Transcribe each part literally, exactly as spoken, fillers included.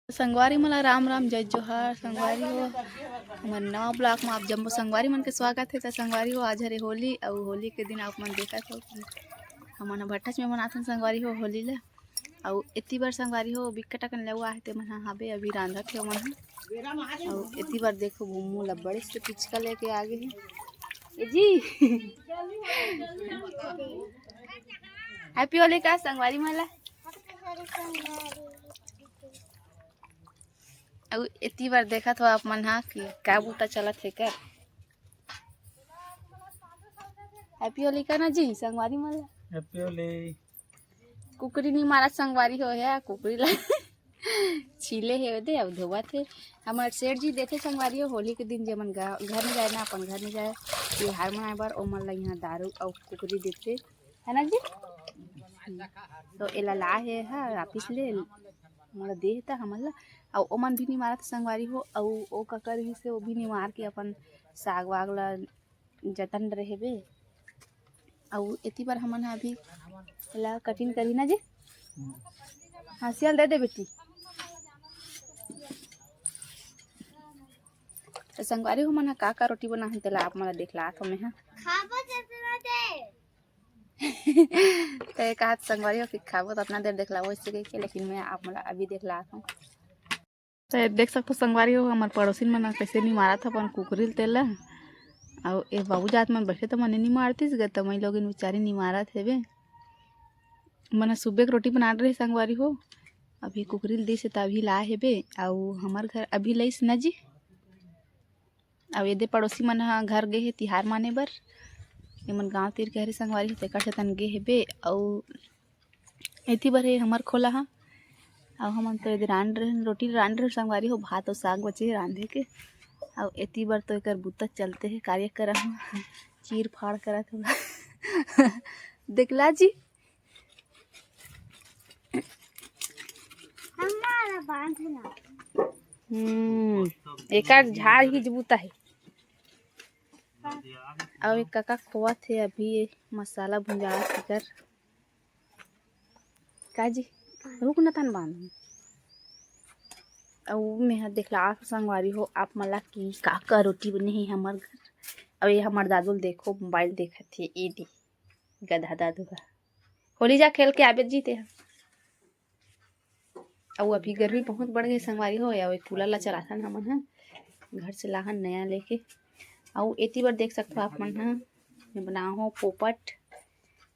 संगवारी मन ला राम राम, जय जोहार। संगवारी हो, हमर नवा vlog में आप जम्मो संगवारी मन के स्वागत हे। त संगवारी हो, आज हरे होली, अउ होली के दिन आप मन देखत हो कि हमन ह भट्ठच में मनाथन संगवारी हो होली ला। अउ एती बर संगवारी हो बिकट अकन लउवा हे, ते मन ह हाबे अभी रांधत हे ओमन ह। अउ एती बर देखो भूमू ला बड़े से पिचका लेके आ गे हे। ए जी, हैप्पी होली का संगवारी मन ला। अउ एती बर देखत हो आप मन ह कि का बूता चलत हे कर। हैप्पी होली का ना जी संगवारी मन ला। हैप्पी होली। कुकरी नी मारत संगवारी हो, हे कुकरी ला छीले हे ओदे, अब धोवत हे। हमर सेठ जी देथे संगवारी हो, होली के दिन जेमन गा-, घर में जाए ना, अपन घर में जाए त्योहार मनाए बर, ओमन ला यहाँ दारू अउ कुकरी देथे, है ना जी? तो एला ला हे हा ऑफिस ले, मोला दे हे त हमन ला। अउ ओमन भी नी मारत संगवारी हो, अउ ओ ककर ही से ओ भी नी मार के अपन साग वाग ला जतन रहे बे। अउ एती बर हमन ह अभी एला कटिंग करही ना जी। हाँ, सियल दे दे बेटी। त संगवारी हो, हमन ह का का रोटी बनाहन तेला आप मन ला देखलात हो मैं ह। खाबो जितना दे। त एक हाथ संगवारी हो कि खाबो त अतना देर देखलाबो ऐसे कहिके, लेकिन मैं आप मन ला अभी देखलात हूँ। त देख सकथो संगवारी हो, हमर पड़ोसिन मन ह कइसे निमारत हे अपन कुकरी ल तेला। अउ ए बाबू जात मन बइठे त मने निमारतिस ग, त मई लोगिन बिचारी निमारत हेबे। मन ह सुबह के रोटी बना रहे संगवारी हो, अभी कुकरी ल दिस हे त अभी ला हेबे। अउ हमर घर अभी लइस न जी। अउ एदे पड़ोसी मन ह घर गे हे तिहार माने बर, एमन गाँव तीर के हरे संगवारी हो, तेकर सेतन गे हेबे। अउ एती बर हे हमर खोला ह। अउ हमन तो एदे रांध रहे, रोटी रांध रहे संगवारी हो, भात अउ साग बचे हे रांधे के। अउ एती बर तो एकर बुता चलते हे, कार्यक्रम चीर फाड़ करत होगा। देखला जी। हमारा बांधना। हम्म, एकर झाड़ ही जबूता है। अउ एक कका खोवत हे अभी, ये मसाला भुंजावत हे कर। का जी? रुक न तन बांध। अउ मैं ह देखला संगवारी हो आप मन ला कि का का रोटी बने हे हमर घर। अउ ये हमर दादू ल देखो, मोबाइल देखत हे, ए दे गधा दादू ह। होली जा खेल के आबे जीते ह। अउ अभी गर्मी बहुत बढ़ गई संगवारी हो, अउ एक कूलर ला चलाथन हमन ह, घर से लाहन नया लेके। अउ एती बर देख सकथो आप मन ह, मैं बनाए हो पोपट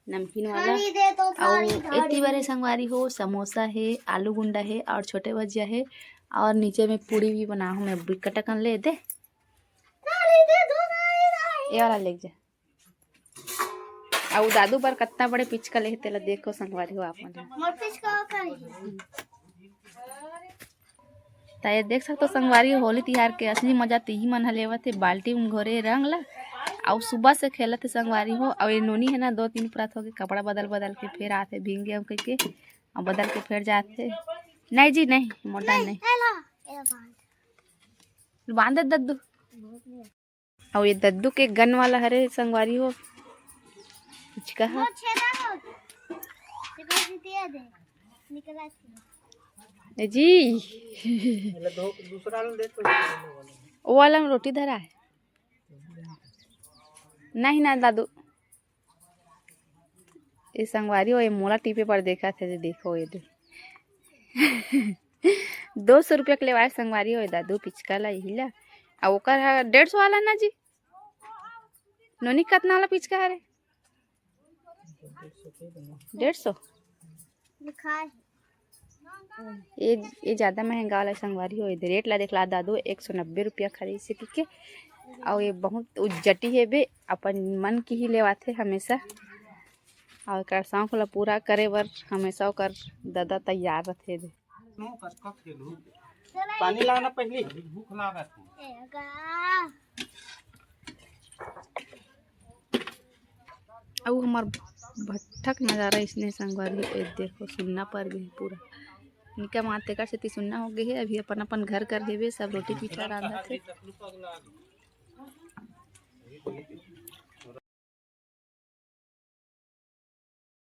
नमकीन वाला। थारी दे तो अउ थारी, थारी। एती बर हे संगवारी हो, समोसा हे, आलू गुंडा हे अउ छोटे भजिया हे। अउ नीचे में पूड़ी भी बनाए हो, मैं बिकट अकन ले दे। थारी दे दो, थारी, थारी। ये वाला ले जा। अउ दादू बर कतना बड़े पिचका लेहे तेला देखो संगवारी हो आप मन ह। मोर पिचका ओकर ही। त ये देख सकथो संगवारी, होली तिहार के असली मजा तो इही मन ह लेवत हे। बाल्टी में घोरे रंग ला, अउ सुबह से खेलत हे संगवारी हो। अउ ये नोनी हे ना, दो तीन परात होके कपड़ा बदल बदल के फेर आथे, भींग गए कहिके, अउ बदल के फेर जाथे। नहीं जी नहीं, मोटा नहीं। एला, एला बांध। बांध दे दद्दू। अउ ये दद्दू के गन वाला हरे संगवारी हो, पिचका ह। वो छेदा हो। देखो, जीतिए दे। निकला छेदा। ए जी। पहले दो, दूसरा वाला दे तो। वो वाला में रोटी धरा है। नहीं ना दादू। ए संगवारी हो, ये मोला टीपे पर देखत हे, देखो ये दे। दो सौ रुपया के लेवाए संगवारी हो, ए दादू पिचका ला, यही ला। आ ओकर ह डेढ़ सौ वाला ना जी। नोनी कतना वाला पिचका हरे? डेढ़ सौ। लिखाए हे। ये, ये ज्यादा महंगा वाला संगवारी हो, ये रेट ला देखला दादू, एक सौ नब्बे रुपया खरीद से किके। अउ ये बहुत उज्जटी हे बे, अपन मन की ही लेवाथे हमेशा। अउ एकर शौक ला पूरा करे बर हमेशा ओकर दादा तैयार रथे दे। पानी लाना पहली। भूख लागत हे। अउ हमर भट्ठा के नजारा इसने संगवारी, ए देखो सुन्ना पर गे हे पूरा। निका मार तेकर सेती सुन्ना हो गे हे। अभी अपन अपन घर कर हेबे, सब रोटी पीठा रांधत हे।